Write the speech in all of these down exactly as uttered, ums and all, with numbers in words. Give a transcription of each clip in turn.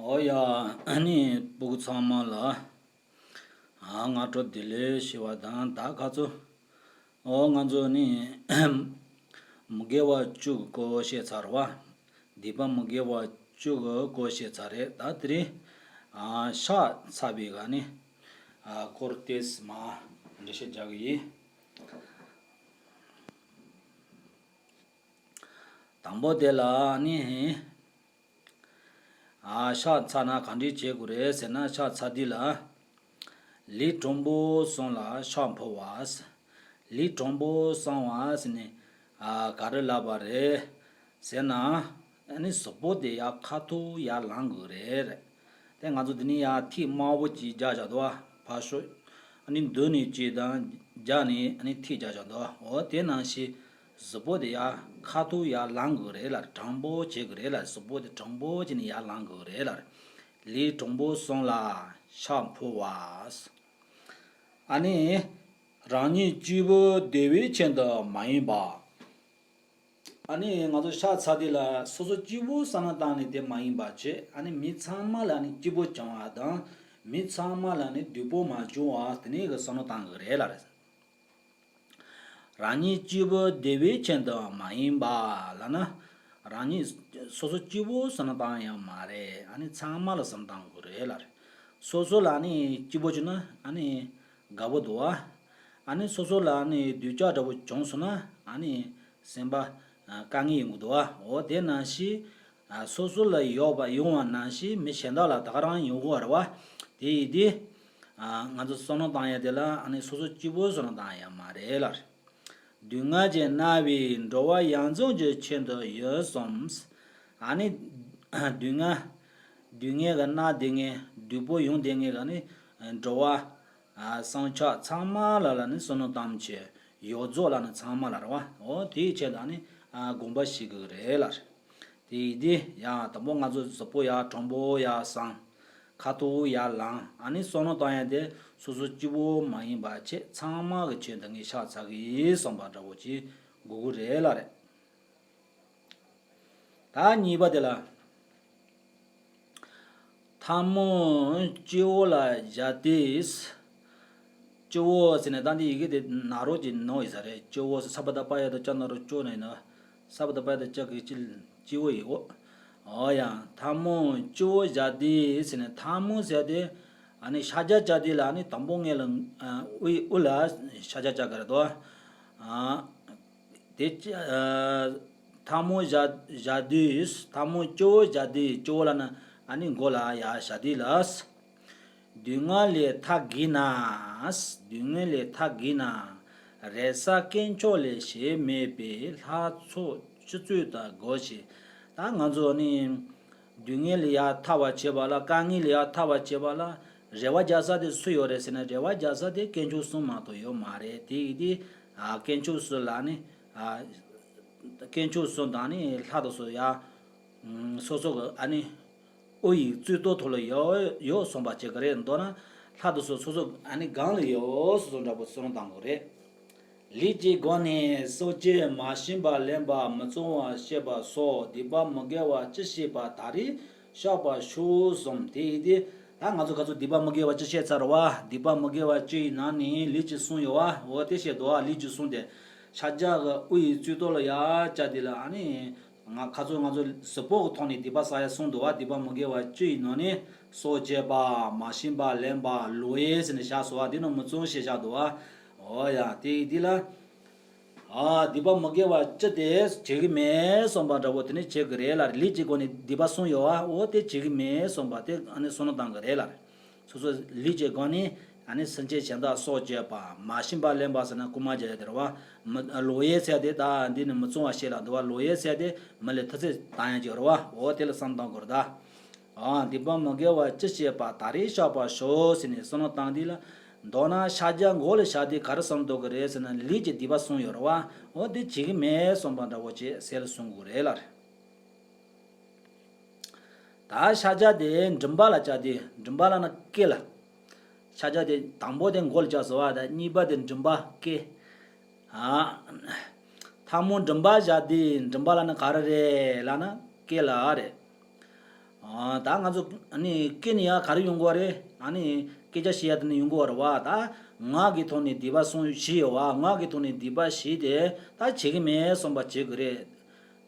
ཨོ་ཡ། ཨ་ནི་སྤུ་གུ་ཚང་མ་ལ་ཨ་སྔ་དྲོ་བདེ་ལེགས་ཞུ་བ་དང་། ད་ཁ་ཚོ་ཨོ་ང་ཚོ་ནི་མི་དགེ་བ་བཅུ་གི་སྐོར་བཤད་ཚར་བ། སྡིག་པ་མི་དགེ་བ་བཅུ་གི་སྐོར་བཤད་ཚར་རེད། ད་དེ་རིང་ཨ་ཕྱག་འཚལ་བའི་ག་ནི་ཨ་སྐོར་ཏོག་ཙམ་འགྲེལ་བཤད་རྒྱག་གི་ཡིན། དང་པོ་དེ་ལ་ནི་ཨ་ཕྱག་འཚལ་ན་ག་འདྲས་བྱེད་དགོས་རེད་ཟེར་ན། ཕྱག་འཚལ་དུས་ལ་ལས་དྲང་པོ་གསུམ་ལ་ཕྱག་འཚལ་བ། ལས་དྲང་པོ་གསུམ་པ་ཟེར་ནས་ཨ་ག་རེ་ལབ་པ་རེད་ཟེར་ན། ཨ་ནི་གཟུགས་པོ་དེ་ཡར་ཁ་ཐུག་ཡར་ལངས་དགོས་རེད། དེ་ང་ཚོ་དེ་ནས་ཡར་ཐིག་དམར་པོ་ཅིག་རྒྱག་བཞག་འདུག་བ། ཕར་ཕྱོགས་ཨ་ནི་མདུན་ནས་ཅིག་དང་རྒྱབ་ནས་ཨ་ནི་ཐིག་རྒྱག་བཞག་འདུག་བ། འོ་དེ་ནང་བཞིན་གཟུགས་པོ་དེ་ཡར་ཁ་ཐུག་ཡར་ལངས་དགོས་རེད་ལབ། དྲང་པོ་བྱེད་དགོས་རེད་ལབ། གཟུགས་པོ་དེ་དྲང་པོ་བྱས་ནས་ཡར་ལངས་དགོས་རེད་ལབ། ལས་དྲང་པོ་གསུམ་ལ་ཕྱག་འཚལ་བ། ཨ་ནི་རང་ཉིད་གཅིག་པུ་བདེ་བའི་ཆེད་དུ་མ་ཡིན་པ། ཨ་ནི་ང་ཚོ་ཕྱག་འཚལ་དུས་ལ་སོ་སོ་གཅིག་པུ་བསམ་བློ་བཏང་ནས་དེ་མ་ཡིན་པ་བྱས། ཨ་ནི་མི་ཚང་མ་ལ་ནི་སྐྱིད་པོ་བྱུང་བ་དང་། མི་ཚང་མ་ལ་ནི་སྡུག་པོ་མ་བྱུང་བ་དེ་ནས་གི་བསམ་བློ་བཏང་གི་རེད་ལབ། རང་ཉིད་གཅིག་པུ་བདེ་བའི་ཆེད་དུ་མ་ཡིན་པ་ལབ་ན། རང་ཉིད་སོ་སོ་གཅིག་པུ་བསམ་བློ་བཏང་ཡང་མ་རེད། ཨ་ནི་ཚང་མ་ལ་བསམ་བློ་བཏང་དགོས་རེད་ལབ། སོ་སོ་ལ་ནི་སྐྱིད་པོ་བྱུང་ན་ཨ་ནི་དགའ་པོ་འདུག་བ། ཨ་ནི་སོ་སོ་ལ་ནི་སྡུག་ཅག་འདྲ་པོ་བྱུང་སོང་ན་ཨ་ནི་སེམས་པ་ཨ་དཀའ་ངལ་ཡོང་གི་འདུག་བ། འོ་དེ་ནང་བཞིན་ཨ་སོ་སོ་ལ་ཡོད་པ་ཡོང་བ་ནང་བཞིན་མི་གཞན་དག་ལ་ད་ག་རང་ཡོང་གི་རེད་བ། དེ་ཡིན་དུས་ཨ་ང་ཚོ་བསམ་བློ་བཏང་ཡ་དེ་ལ་ཨ་ནི་སོ་སོ་གཅིག་པུ་བསམ་བློ་བཏང་ཡ་མ་རེད་ལབ། སྡུག་བསྔལ་གྱིས་མནར་བའི་འགྲོ་བ་ཡོངས་རྫོགས་ཀྱི་ཆེད་དུ་ཡིན་གསུངས། ཨ་ནི་སྡུག་བསྔལ་སྡུག་བསྔལ་གྱིས་མནར་བསྡད་མཁན། སྡུག་པོ་ཡོང་བསྡད་མཁན་གྱི་ནི་འགྲོ་བ་ཨ་སངས་རྒྱས་ཚང་མ་ལ་ལ་ནི་བསམ་བློ་བཏང་བྱས། ཡོངས་རྫོགས་ལ་ནི་ཚང་མ་ལ་རེད་བ། འོ་དེའི་ཆེད་དུ་ཨ་ནི་ཨ་དགོངས་པ་བཞེས་དགོས་རེད་ལབ། དེ་ཡིན་དུས་ཡང་དང་པོ་ང་ཚོ་གཟུགས་པོ་ཡར་དྲང་པོ་ཡར་བསྲང་། ཁ་ཐུག་ཡར་ལངས། ཨ་ནི་བསམ་བློ་བཏང་ཡ་དེ་སོ་སོ་གཅིག་པུ་མ་ཡིན་པ་བྱས། ཚང་མ་གི་ཆེད་དུ་ངས་ཕྱག་འཚལ་གི་ཡིན་བསམ་པ་འདྲ་པོ་ཅིག་དགོས་ཀྱི་རེད་ལབ་རེད། ད་གཉིས་པ་དེ་ལ། ཐལ་མོ་སྤྱི་བོ་ལ་བཞག་སྟེ། སྤྱི་བོ་ཟེར་ནས་ད་འདི་ཡི་གེ་དེ་ན་རོ་གྱི་ནོ་ཡིན་ས་རེད། སྤྱི་བོ་ཟེར་ས་པ་ད་པ་ཡ་ད་ཅ་ན་རོ་སྤྱོ་ནས་ན། ས་པ་ད་པ་ཡ་ད་ཅ་གི་སྤྱི་སྤྱི་བོ་ཡི་འོ། འོ་ཡ། ཐལ་མོ་སྤྱི་བོ་བཞག་སྟེ་ཟེར་ནས། ཐལ་མོ་ཟེར་དེ་ཨ་ནི་ཕྱག་རྒྱ་བཅག་དུས་ལ་ཨ་ནི་དང་པོ་ངེད་ལ་ཨ་དབུའི་དབུ་ལ་ཕྱག་རྒྱ་བཅག་གི་རེད་དོ། ཨ། དེ་ཅི་ཨ་ཐལ་མོ་བཞག་བཞག་དུས། ཐལ་མོ་སྤྱི་བོ་བཞག་དུས། སྤྱི་བོ་ལ་ནི་ཨ་ནི་མགོ་ལ་ཡར་བཞག་དུས་ལ། སྡུག་བསྔལ་ལས་ཐར་བགྱིད་ན། སྡུག་བསྔལ་ལས་ཐར་བགྱིད་ན། རེ་ས་དཀོན་མཆོག་ལས་གཞན་མེད་པས་ལྷ་ཚོགས་སྤྱི་གཙུག་དང་སྒོ་ཕྱེ། ད་ང་ཚོ་ནི་སྡུག་བསྔལ་ལས་ཡར་ཐར་བར་བྱེད་པ་ལ། དཀའ་ངལ་ལས་ཡར་ཐར་བར་བྱེད་པ་ལ་རེ་བ་རྒྱག་ས་དེ་སུ་ཡོད་རེད་ཟེར་ན། རེ་བ་རྒྱག་ས་དེ་དཀོན་མཆོག་གསུམ་མ་གཏོགས་ཡོད་མ་རེད། དེ་ཡིན་དུས་ཨ་དཀོན་མཆོག་གསུམ་ལ་ནི་ཨ་དཀོན་མཆོག་གསུམ་དང་ནི་ལྷ་དང་སོགས་ཡ། སོ་སོ་གི་ཨ་ནི་དབུ་ཡི་གཙུག་ཏོར་ཐོག་ལ་ཡོད་ཡོད་བསམ་པ་བྱེད་ཀྱི་རེད། མདོར་ན་ལྷ་དང་སོགས་སོ་སོ་ཨ་ནི་སྒང་ལ་ཡོད་སོ་སོ་འདྲ་པོ་བསམ་བློ་བཏང་དགོས་རེད། ལས་ཀྱི་སྒོ་ནས་སྲོག་གཅོད་མ་བྱིན་པ་ལེན་པ་མི་གཙང་བ་བཤད་པ་སོགས་སྡིག་པ་མི་དགེ་བ་བཅུ་བྱས་པ་ད་རེས་བཤགས་པར་ཞུ་གསུངས། དེ་ཡིན་དུས་ད་ང་ཚོ་ག་ཚོད་སྡིག་པ་མི་དགེ་བ་བཅུ་བཤད་ཚར་བ། སྡིག་པ་མི་དགེ་བ་བཅུ་ཡི་ནང་ནས་ལས་ཀྱི་གསུམ་ཡོད་བ། འོ་དེ་བཤད་འདུག་བ། ལས་ཀྱི་གསུམ་དེ་ཕྱག་རྒྱ་གི་དབུ་ཡི་གཙུག་ཏོར་ལ་ཡར་བཅག་དེ་ལ་ཨ་ནི། ང་ཁ་ཚོ་ང་ཚོ་གཟུགས་པོ་གི་ཐོག་ནས་སྡིག་པ་བསགས་ཡ་གསུམ་འདུག་བ། སྡིག་པ་མི་དགེ་བ་བཅུ་ཡི་ནང་ནས་སྲོག་གཅོད་པ། མ་བྱིན་པ་ལེན་པ། ལོག་གཡེམ་ཟེར་ནས་བཞག་སོང་བ། འདི་ནི་མི་གཙང་བཤད་བཞག་འདུག་བ། འོ་ཡ། དེ་ཡི་འདི་ལ་ཨ་སྡིག་པ་མི་དགེ་བ་བཅུ་དེ་བྱེད་ཀྱི་མེད་བསམ་པ་འདྲ་པོ་དེ་ནི་བྱེད་ཀྱི་རེད་ལ། ལས་ཀྱི་སྒོ་ནས་སྡིག་པ་གསུམ་ཡོད་བ། འོ་དེ་བྱེད་ཀྱི་མེད་བསམ་པ་དེ་ཨ་ནི་བསམ་བློ་བཏང་གི་རེད་ལ། སོ་སོ་ལས་ཀྱི་སྒོ་ནས་ཨ་ནི་སེམས་ཅན་གཞན་དག་སྲོག་གཅོད་པ། མ་བྱིན་པ་ལེན་པ་ཟེར་ན་རྐུན་མ་བྱེད་ཡ་དེ་རེད་བ། མི་ལོག་གཡེམ་ཟེར་ཡ་དེ་ད་འདི་ནི་མི་གཙང་བ་བཤད་ལ་འདུག་བ། ལོག་གཡེམ་ཟེར་ཡ་དེ་མི་ལ་ཐུབ་ཚོད་བཏང་ཡ་ཅིག་རེད་བ། འོ་དེ་ལ་བསམ་བཏང་དགོས་རེད་ད། ཨ་སྡིག་པ་མི་དགེ་བ་བཅུ་བཤད་པ་ད་རེས་བཤགས་པར་ཞུ་ཟེར་ནས་བསམ་བློ་བཏང་དུས་ལ། མདོར་ན་ཕྱག་རྒྱ་མགོ་ལ་བཞག་དུས་ག་རེ་བསམ་འདུག་གི་རེད་ཟེར་ན། ལས་ཀྱི་སྡིག་པ་གསུམ་ཡོད་རེད་བ། འོ་དེ་བྱེད་ཀྱི་མེད་བསམ་པ་འདྲ་བོ་བྱས་སེལ་གསུང་དགོས་རེད་ལ། ད་ཕྱག་རྒྱ་དེ་མགྲིན་པ་ལ་བཅག་དུས། མགྲིན་པ་ལ་ནི་སྐེ་ལ། ཕྱག་རྒྱ་དེ་དང་པོ་དེ་མགོ་ལ་བཅག་སོང་བ། ད་གཉིས་པ་དེ་མགྲིན་པ་སྐེ། ཨ་ཐལ་མོ་མགྲིན་པ་བཞག་དུས་མགྲིན་པ་ལ་ནི་ག་རེ་རེད་ལབ་ན་སྐེ་ལ་རེད། ཨ། ད་ང་ཚོ་ཨ་ནི་སྐད་ནི་ཡང་ག་རེ་ཡོང་གི་བ་རེད། ཨ་ནི་སྐད་ཆ་བཤད་ཡ་དེ་ནི་ཡོང་གི་བ་རེད་བ། ད་ངག་གི་ཐོག་ནས་སྡིག་པ་གསུངས་བཞི་ཡོད་བ། ངག་གི་ཐོག་ནས་སྡིག་པ་བཞི་དེ་ད་བྱེད་ཀྱི་མེད་གསུངས་པ་བྱེད་དགོས་རེད།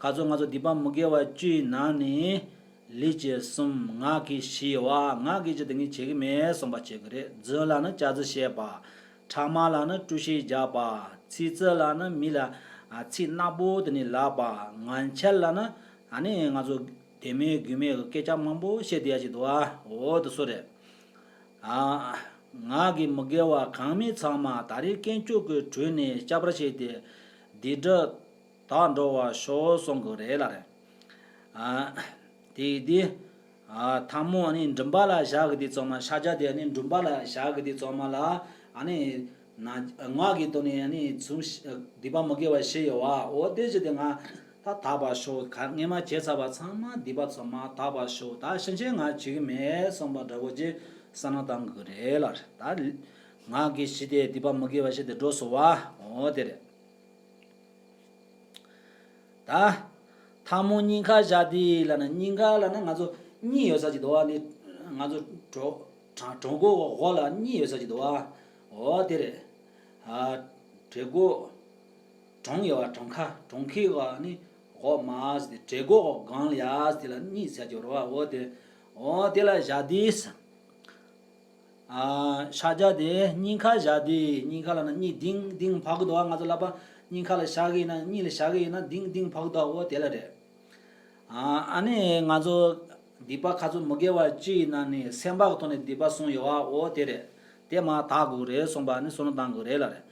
ཁ་ཚོ་ང་ཚོ་སྡིག་པ་མི་དགེ་བ་བཅུའི་ནང་ནས་ལུས་ཀྱི་གསུམ། ངག་གི་བཞི་ཡོད་བ། ངག་གི་བཞི་དེ་ངས་བྱེད་ཀྱི་མེད་གསུངས་པ་བྱེད་དགོས་རེད། རྫུན་ལ་ནི་སྐྱག་རྫུན་བཤད་པ། ཕྲ་མ་ལ་ནི་བཀྲུ་བཤལ་རྒྱག་པ། ཚིག་རྩུབ་ལ་ནི་མི་ལ་ཨ་ཚིག་ནག་པོ་དེ་ནི་ལབ་པ། ངན་འཆལ་ལ་ནི་ཨ་ནི་ང་ཚོ་དེ་མོའི་དགོས་མེད་ཀྱི་སྐད་ཆ་མང་པོ་བཤད་བསྡད་ཡ་ཅིག་འདུག་ཨ། འོ་དེ་ཚོ་རེད། ཨ། ངག་གི་མི་དགེ་བ་གང་མིན་ཚང་མ་ད་རེས་དཀོན་མཆོག་གི་དྲུང་ནས་བསྐྱབ་པར་བྱས་ཏེ། སྡིག་སྒྲིབ་དག་འགྲོ་བར་ཤོག་གསུང་གི་རེད་ལ་རེད། ཨ། དེ་ཡིན་དུས། ཨ། ཐལ་མོ་ནི་མགྲིན་པ་ལ་བཞག་གི་དུས་ཙམ་མ། ཕྱག་རྒྱ་དེ་ནི་མགྲིན་པ་ལ་བཞག་གི་དུས་ཙམ་མ་ལ། ཨ་ནི། ན། ངག་གི་ཐོག་ནས་ནི་ཚུལ་བཞི། སྡིག་པ་མི་དགེ་བ་བཞི་ཡོད་བ། འོ་དེ་བཞི་དེ་ང་ད་དག་པར་ཤོག་ག་སྔོན་མ་བྱས་ཚར་བ་ཚང་མ་སྡིག་པ་ཚང་མ་དག་པར་ཤོག་ད་ཕྱིན་ཆད་ང་བྱེད་ཀྱི་མེད་གསུངས་པ་འདྲ་བོ་ཅིག་བསམ་བློ་བཏང་དགོས་རེད་ལ། ད་ངག་གི་བཞི་དེ་སྡིག་པ་མི་དགེ་བ་བཞི་དེ་འགྲོ་སོང་བ། འོ་དེ་རེད། ད་ཐལ་མོ་སྙིང་ཁར་བཞག་དུས་ལབ་ན། སྙིང་ཁ་ལབ་ན་ང་ཚོ་གཉིས་ཡོད་ས་ཅིག་འདུག་བ། ནི་ང་ཚོ་གྲོ་གྲོ་གྲོད་ཁོག་འོག་ལ་གཉིས་ཡོད་ས་ཅིག་འདུག་བ། འོ་དེ་རེད། ཨ། གྲོད་ཁོག་གྲོང་ཡོད་བ། གྲོང་ཁ། གྲོང་ཁའི་འོག་ནི་འོག་མ་ཟེར་ཏེ། གྲོད་ཁོག་འོག་སྒང་ལ་ཡ་ཟེར་ཏེ་ལ་གཉིས་ཟེར་གྱི་རེད་བ། འོ་དེ། འོ་དེ་ལ་བཞག་དུས། ཨ། ཕྱག་རྒྱ་དེ་སྙིང་ཁར་བཞག་དུས། སྙིང་ཁ་ལབ་ན་གཉིས་ལྡིང་ལྡིང་འཕར་གི་འདུག་བ། ང་ཚོ་ལག་པ་སྙིང་ཁ་ལ་བཞག་གི་ཡིན་ན། གཉིས་ལ་བཞག་གི་ཡིན་ན་ལྡིང་ལྡིང་འཕར་གི་འདུག་འོ་དེ་ལ་རེད། ཨ། ཨ་ནི་ང་ཚོ་སྡིག་པ་ཁ་ཚུབ་མི་དགེ་བ་བཅུའི་ནང་ནས་སེམས་པ་གི་ཐོག་ནས་སྡིག་པ་གསུམ་ཡོད་བ། འོ་དེ་རེད། དེ་མར་དག་དགོས་རེད་གསུངས་པ་ནི་བསམ་བློ་བཏང་དགོས་རེད་ལ་རེད།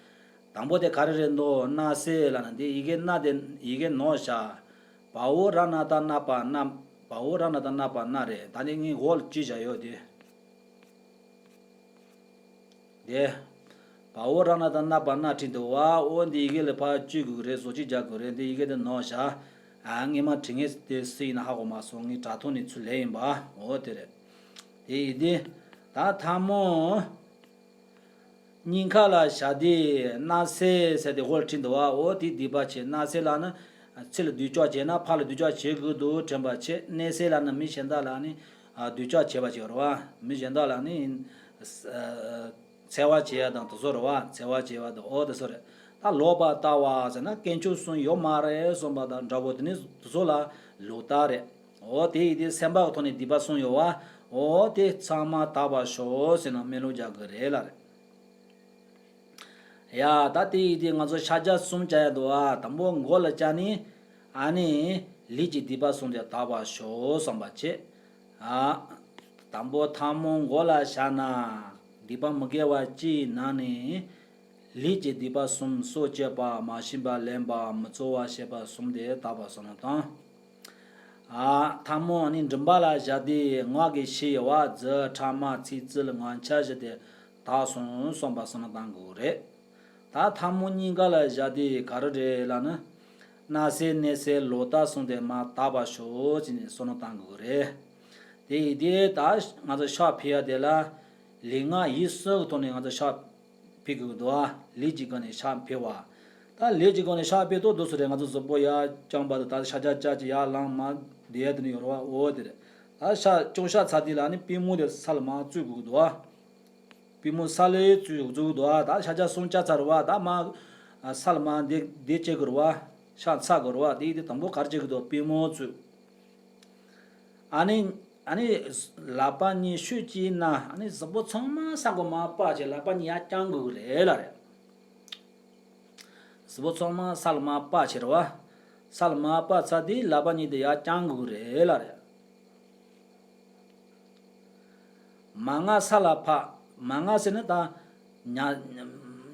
དང་པོ་དེ་ག་རེ་རེད་འདུག་སྣ་སེལ་ལབ་ན་དེ། ཡི་གེ་སྣ་དེ་ཡི་གེ་ནོར་བཞག་བ་འོ་ར་ན་བཏགས་སྣ་བ་སྣ། བ་འོ་ར་ན་བཏགས་སྣ་བ་སྣ་རེད། ད་ནི་ངས་འོག་ལ་བཅུ་བཞག་ཡོད་དེ། དེ། བ་འོ་ར་ན་བཏགས་སྣ་བ་སྣ་བྲིས་འདུག་བ། འོ་འདི་ཡི་གེ་ལ་ཕར་བཅུ་དགོས་རེད། བཟོ་བཅོས་རྒྱག་དགོས་རེད། འདི་ཡི་གེ་དེ་ནོར་བཞག་ཨ། སྔོན་མ་བྲིས་མཁན་དེ་སུ་ཡིན་ན་ཧ་གོ་མ་སོང་། ངས་དྲ་ཐོག་ནས་ཚུར་ལེན་ཡིན་པ། འོ་དེ་རེད། དེ་ཡིན་དུས། ད་ཐལ་མོ་སྙིང་ཁ་ལ་བཞག་དུས། སྣ་སེལ་ཟེར་ཏེ་འོག་ལ་བྲིས་འདུག་བ། འོ་དེ་སྡིག་པ་བྱེད། སྣ་སེལ་ལབ་ན་ཚིག་ལ་སྡུག་ཅག་བྱས་ན་ཕར་ལ་སྡུག་ཅག་བྱེད་དགོས་འདུག་དྲན་པ་བྱེད། སྣེ་སེལ་ལབ་ན་མི་གཞན་དག་ལ་ནི་སྡུག་ཅག་བྱེད་པ་ཅིག་རེད་བ། མི་གཞན་དག་ལ་ནི་འཚེ་བ་བྱེད་ཡ་དང་དེ་ཚོ་རེད་བ། འཚེ་བ་བྱེད་པ་དང་། འོ་དེ་ཚོ་རེད། ད་ལོག་པར་ལྟ་བ་ཟེར་ན་དཀོན་མཆོག་གསུམ་ཡོད་མ་རེད་གསུངས་པ་དང་འདྲ་བོ། དེ་ནི་དེ་ཚོ་ལ་ལོག་ལྟ་རེད། འོ་དེ་ཡིན་དུས་སེམས་པ་གི་ཐོག་ནས་སྡིག་པ་གསུམ་ཡོད་བ། འོ་དེ་ཚང་མ་དག་པར་ཤོག་ཟེར་ནས་སྨོན་ལམ་རྒྱག་དགོས་རེད་ལ་རེད། ཡ། ད་དེ་ཡིན་དུས་ང་ཚོ་ཕྱག་རྒྱ་གསུམ་བྱ་ཡ་འདུག་བ། དང་པོ་མགོ་ལ་བྱས་ནས། ཨ་ནི་ལུས་ཀྱི་སྡིག་པ་གསུམ་དེ་དག་པར་ཤོག་བསམ་པ་བྱེད། ཨ། དང་པོ་ཐལ་མོ་མགོ་ལ་བཞག་ན། སྡིག་པ་མི་དགེ་བ་བཅུའི་ནང་ནས་ལུས་ཀྱི་སྡིག་པ་གསུམ། སྲོག་གཅོད་པ། མ་བྱིན་པ་ལེན་པ། མི་རྩོལ་བ་བྱེད་པ་གསུམ་དེ་དག་པར་བསམ་བློ་བཏང་། ཨ། ཐལ་མོ་ནི་མགྲིན་པ་ལ་བཞག་དུས་ངག་གི་བཞི་ཡོད་བ། རྫུན། ཕྲ་མ། ཚིག་རྩུབ། ངན་འཆལ་བཞི་དེ་དག་སོང་བསམ་པ་བསམ་བློ་བཏང་དགོས་རེད། ད་ཐལ་མོ་སྙིང་ག་ལ་བཞག་དུས་ག་རེ་རེད་ལབ་ན། སྣ་སེལ་སྣེ་སེལ་ལོག་ལྟ་གསུམ་དེ་མར་དག་པར་ཤོག་ཅེས་ནས་བསམ་བློ་བཏང་དགོས་རེད། དེ་ཡིན་དུས་ད་ང་ཚོ་ཕྱག་ཕུལ་ཡ་དེ་ལ་ལུས་ངག་ཡིད་གསུམ་གྱི་ཐོག་ནས་ང་ཚོ་ཕྱག་ཕུལ་དགོས་འདུག་ཨ། ལུས་ཀྱི་སྒང་ནས་ཕྱག་ཕུལ་བ། ད་ལུས་ཀྱི་སྒང་ནས་ཕྱག་ཕུལ་ཏོག་ཏོག་ཙམ་རེད། ང་ཚོ་གཟུགས་པོ་ཡར་བརྐྱངས་པ་དང་། ད་ཕྱག་རྒྱ་བཅག་ཅིག་ཡར་ལངས་མར་བསྡད་དེ་ནི་ཡོད་རེད་བ། འོ་དེ་རེད། ད་ཕྱག་བཅོམ་བཞག་ཚར་དུས་ལ་ནི་པུས་མོ་དེ་ས་ལ་མར་བཙུགས་དགོས་འདུག་ཨ། པུས་མོ་ས་ལ་བཙུགས་བཙུགས་འདུག་ཨ། ད་ཕྱག་རྒྱ་གསུམ་བཅག་ཚར་བ། ད་མར་ས་ལ་མར་བསྡད་བསྡད་བྱེད་དགོས་རེད་བ། ཕྱག་འཚལ་དགོས་རེད་བ། དེ་ཡིན་དུས་དང་པོ་ག་རེ་བྱེད་དགོས་འདུག་པུས་མོ་བཙུགས། ཨ་ནི། ཨ་ནི་ལག་པ་གཉིས་ཤུགས་ཀྱིས་མནན། ཨ་ནི་གཟུགས་པོ་ཚང་མ་ས་གོ་མར་ཕབ་བྱས། ལག་པ་གཉིས་ཡར་བརྐྱང་དགོས་ཀྱི་རེད་ལ་རེད། གཟུགས་པོ་ཚང་མ་ས་ལ་མར་ཕབ་བྱས་རེད་བ། ས་ལ་མར་ཕབ་ཚར་དུས་ལག་པ་གཉིས་དེ་ཡར་བརྐྱང་དགོས་ཀྱི་རེད་ལ་རེད། མར་ངག་ས་ལ་ཕབ། མར་ངག་ཟེར་ན་ད་ཉ་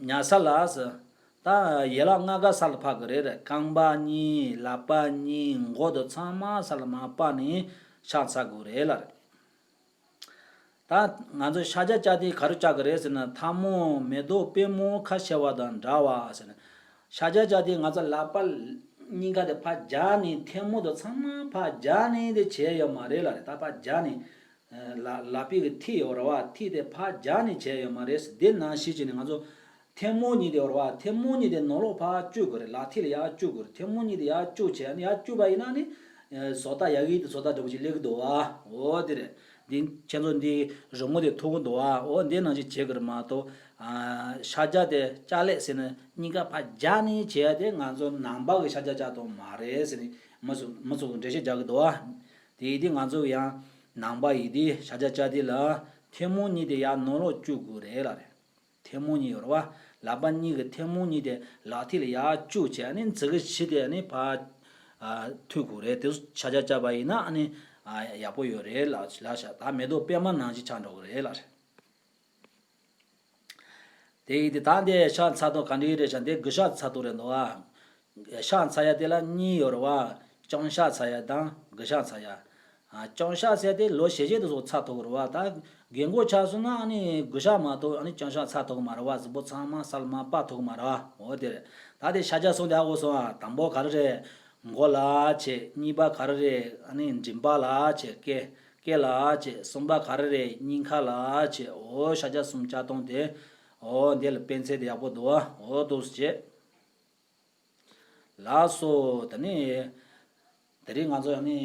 ཉ་ས་ལ་ཟེར། ད་ཡན་ལག་ལྔ་ཀ་ས་ལ་ཕབ་དགོས་རེད། རྐང་པ་གཉིས། ལག་པ་གཉིས། མགོ་དང་ཚང་མ་ས་ལ་མར་ཕབ་ནས་ཕྱག་འཚལ་དགོས་རེད་ལ་རེད། ད་ང་ཚོ་ཕྱག་རྒྱ་བཅག་དུས་ག་རེ་བཅག་གི་རེད་ཟེར་ན། ཐལ་མོ་མེ་ཏོག་པུས་མོ་ཁ་ཕྱེ་བ་དང་འདྲ་བ་ཟེར་ན། ཕྱག་རྒྱ་བཅག་དུས་ང་ཚོ་ལག་པ་གཉིས་ཀ་དེ་ཕར་སྦྱར་ནས། ཐལ་མོ་དང་ཚང་མ་ཕར་སྦྱར་ནས་དེ་བྱས་ཡོད་མ་རེད་ལ་རེད། ད་ཕར་སྦྱར་ནས། ལག་ལག་པའི་གི་མཐིལ་ཡོད་རེད་བ། མཐིལ་དེ་ཕར་སྦྱར་ནས་བྱས་ཡོད་མ་རེད། དེ་ནང་བཞིན་བྱས་ནས་ང་ཚོ་ཐལ་མོ་གཉིས་དེ་ཡོད་རེད་བ། ཐལ་མོ་གཉིས་དེ་ནང་ལོགས་ཕར་བཅུག་དགོས་རེད། ལག་མཐིལ་ལ་ཡར་བཅུག་དགོས་རེད། ཐལ་མོ་གཉིས་དེ་ཡར་བཅུག་བྱས་ནས། ཡར་བཅུག་པ་ཡིན་ན་ནི་ བཟོ་ལྟ་ཡག་གི་དེ་བཟོ་ལྟ་འདྲ་པོ་ཅིག་སླེབས་ཀྱི་འདུག་བ། འོ་དེ་རེད། འདི་ཁྱེད་ཚོ་འདི་རི་མོ་དེ་མཐོང་གི་འདུག་བ། འོ་འདི་ནང་བཞིན་བྱེད་དགོས་རེད་མ་གཏོགས། ཨ། ཤ་རྒྱགས་དེ་ལྕགས་ལེབ་ཟེར་ནས་གཉིས་ཀ་ཕར་སྦྱར་ནས་བྱས་ཏེ་ང་ཚོ་ནང་པ་གི་ཤ་རྒྱགས་བཅའ་སྟངས་མ་རེད་ཟེར་ནས་མི་ཚོ་མི་ཚོ་གི་འགྲེལ་བཤད་རྒྱག་གི་འདུག་བ། དེ་ཡིན་དུས་ང་ཚོ་ཡང་ནང་པ་ཡིན་དུས་ཤ་རྒྱགས་བཅའ་དུས་ལ་ཐལ་མོ་གཉིས་དེ་ཡར་ནང་ལོགས་བཅུག་དགོས་རེད་ལབ་རེད། ཐལ་མོ་གཉིས་ཡོད་རེད་བ། ལག་པ་གཉིས་ཀྱི་ཐལ་མོ་གཉིས་དེ་ལག་མཐིལ་ལ་ཡར་བཅུག་བྱས་ནས་མཛུབ་གུ་ཕྱི་དེ་ནི་ཕར། ཨ། མཐུད་དགོས་རེད། དེ་ཚོ་ཤ་རྒྱགས་བཅའ་བ་ཡིན་ན་ཨ་ནི། ཨ། ཡག་པོ་ཡོད་རེད་ལབ་ལབ་ཤག་ད་མེ་ཏོག་པད་མ་ནང་བཞིན་ཆགས་འགྲོ་གི་རེད་ལབ་རེད། དེ་ཡིན་དུས་ད་འདི་ཤ་ཚ་སྟངས་ག་འདྲ་ཡིན་རེད་ཤག་འདི་གུ་ཤ་ཚ་སྟངས་རེད་འདུག་བ། ཤ་ཚ་ཡ་དེ་ལ་གཉིས་ཡོད་རེད་བ། ལྕང་ཤ་ཚ་ཡ་དང་གུ་ཤ་ཚ་ཡ། ཨ། ལྕང་ཤ་ཟེར་དེ་ལོ་ཞེ་ཅིག་དེ་ཚོ་ཚ་ཐུབ་ཀྱི་རེད་བ། ད་རྒན་གོག་ཆགས་སོང་ན་ཨ་ནི་གུ་ཤ་མ་གཏོགས་ཨ་ནི་ལྕང་ཤ་ཚ་ཐུབ་ཀྱི་མ་རེད་བ། གཟུགས་པོ་ཚང་མ་སལ་མ་སྤར་ཐུབ་ཀྱི་མ་རེད་བ། འོ་དེ་རེད། ད་དེ་ཤ་རྒྱགས་སོང་དེ་ཧ་གོ་སོང་ཨ། དང་པོ་ག་རེ་རེད། མགོ་ལ་བྱེད། གཉིས་པ་ག་རེ་རེད། ཨ་ནི་མགྲིན་པ་ལ་བྱེད། སྐེ་སྐེ་ལ་བྱེད། གསུམ་པ་ག་རེ་རེད། སྙིང་ཁ་ལ་བྱེད། འོ་ཤ་རྒྱགས་གསུམ་བཅའ་སྟངས་དེ། འོ་འདི་ལ་དཔེ་མཚོན་དེ་ཡག་པོ་འདུག་བ། འོ་འདུག་སེ་བྱེད། ལགས་སོ། དེ་ནས་དེ་རིང་ང་ཚོ་ཡང་ནི་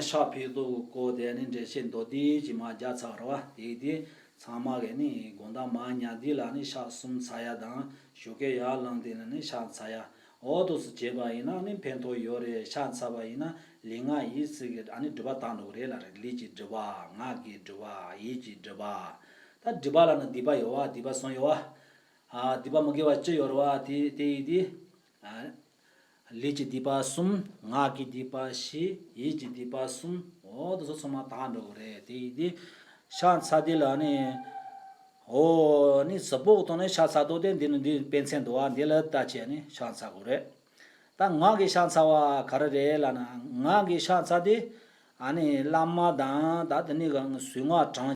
ཤ་ཕྱེ་ཐུག་གི་སྐོར་དེ་ནི་འགྲེལ་བཤད་མདོར་བསྡུས་ཅིག་མར་རྒྱག་ཚར་བ་རེད་བ། དེ་དེ་ཚང་མ་གིས་ནི་དགོང་དག་མར་ཉལ་དུས་ལ་ནི་ཤ་གསུམ་ཚ་ཡ་དང་ཞོགས་ཀས་ཡར་ལངས་དུས་ལ་ནི་ཤ་ཚ་ཡ། འོ་འདུག་སེ་བྱས་པ་ཡིན་ན་ནི་ཕན་ཐོགས་ཡོད་རེད། ཤ་ཚ་བ་ཡིན་ན་ལུས་ངག་ཡིད་གསུམ་གྱི་ཨ་ནི་སྒྲིབ་པ་དག་འགྲོ་གི་རེད་ལབ་རེད། ལུས་ཀྱི་སྒྲིབ་པ། ངག་གི་སྒྲིབ་པ། ཡིད་ཀྱི་སྒྲིབ་པ། ད་སྒྲིབ་པ་ལབ་ན་སྡིག་པ་ཡོད་བ། སྡིག་པ་གསུམ་ཡོད་བ། ཨ། སྡིག་པ་མི་དགེ་བ་བཅུ་ཡོད་རེད་བ། དེ་དེ་ཡིན་དུས། ཨ། ལུས་ཀྱི་སྡིག་པ་གསུམ། ངག་གི་སྡིག་པ་བཞི། ཡིད་ཀྱི་སྡིག་པ་གསུམ། འོ་དེ་ཚོ་ཚང་མ་དག་འགྲོ་གི་རེད། དེ་ཡིན་དུས་ཤ་ཚ་དུས་ལ་ནི། འོ་ནི་གཟུགས་པོ་གི་ཐོག་ནས་ཤ་ཚ་དུས་དེ་འདི་ནི་འདི་དཔེ་མཚོན་འདུག་བ། འདི་ལ་ལྟ་བྱས་ནི་ཤ་ཚ་དགོས་རེད། ད་ངག་གི་ཤ་ཚ་བ་ག་རེ་རེད་ལབ་ན། ངག་གི་ཤ་ཚ་དུས་ཨ་ནི་བླ་མ་དང་ད་དེ་ནི་གཟུངས་སྔགས་བགྲང་